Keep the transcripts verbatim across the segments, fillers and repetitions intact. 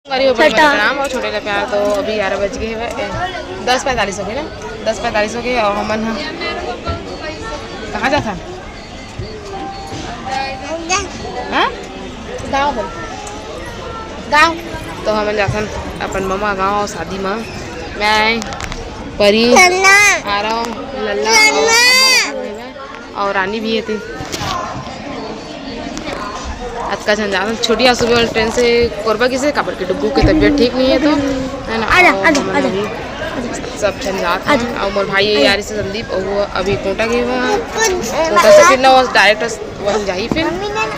संगवारी हो, बड़े छठा। प्रणाम और छोटे ले प्यार। तो अभी ग्यारह बज गए हवे, ए, दस पैंतालीस हो गए ना, दस पैंतालीस हो गए और हमन ह कहाँ जाथन? हाँ? गाँव बोल। गाँव। तो हमन जाथन अपन ममा गाँव शादी मा। मैं, परी, आरव, लल्ला और अम्मा। और रानी भी हे ते। अतका झन जाथन। छोटी आज सुबह वाले ट्रेन से कोरबा गिसे, काबर के डुग्गू के तबीयत ठीक नहीं है तो, है ना? आजा, और आजा, हमन आजा। अभी सब झन जात हन। और मोर भाई ये यारी से संदीप, और वो अभी कोटा गए हुए हैं। कोटा से फिर ना वो डायरेक्ट वहीं जाही फिर।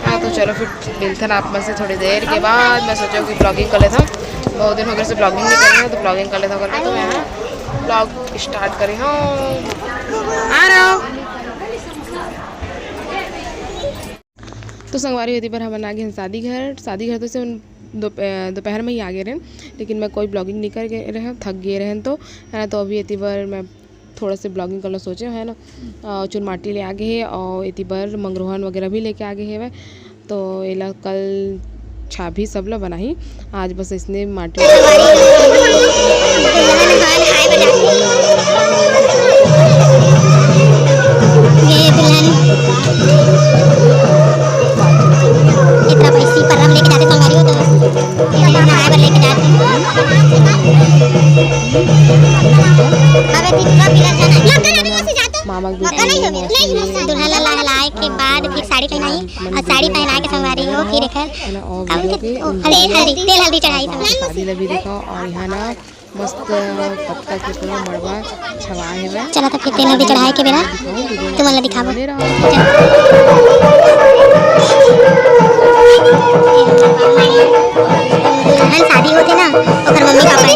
हाँ, तो चलो फिर मिलथन आप मन से थोड़ी देर के बाद। मैं सोचा कि ब्लॉगिंग कर लेता हूँ, बहुत दिन हो गए से ब्लॉगिंग नहीं करी है, तो ब्लॉगिंग कर लेता हूँ करके। तो मैं ब्लॉग स्टार्ट करे हूँ, आ रहा हूँ। तो संगवारी होती पर हमन आ गए हन शादी घर। शादी घर तो से दोपहर में ही आ गए रहन, लेकिन मैं कोई ब्लॉगिंग नहीं कर गए रहन, थक गए रहन तो, है ना। तो अभी एती बर मैं थोड़ा से ब्लॉगिंग करना सोचे, है ना। अ, चुनमाटी ले आ गए हे और एती बर मंगरोहन वगैरह भी लेके आ गए हेवय। तो एला कल छाभी सब ला बनाही। आज बस इसने माटी ये दुल्हन इतना पैसी परब लेके जाते संगवारी हो तो नहाए बर लेके जाते। अबे ठीक बा, पिलर जाना। लगा ना, अभी मौसी जातो। मामा के लगा नहीं हो, बेटी, नहीं, मौसी। दुल्हन ला नहलाए के बाद फिर साड़ी पहनाई, और साड़ी पहना के संगवारी हो, फिर एकर है ना, और का बोलथे? के ओ, हल्दी, हल्दी, तेल हल्दी चढ़ाई संगवारी। शादी ला भी देखो, और यहाँ ना मस्त पत्ता के पूरा मड़वा छवा हेवय। चला तो फिर तेल हल्दी चढ़ाए के बेरा तुमन ला दिखाबो। बने रहो। दुल्हन शादी होथे ना, ओकर मम्मी पापा हे।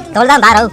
तोल दाम बार हो।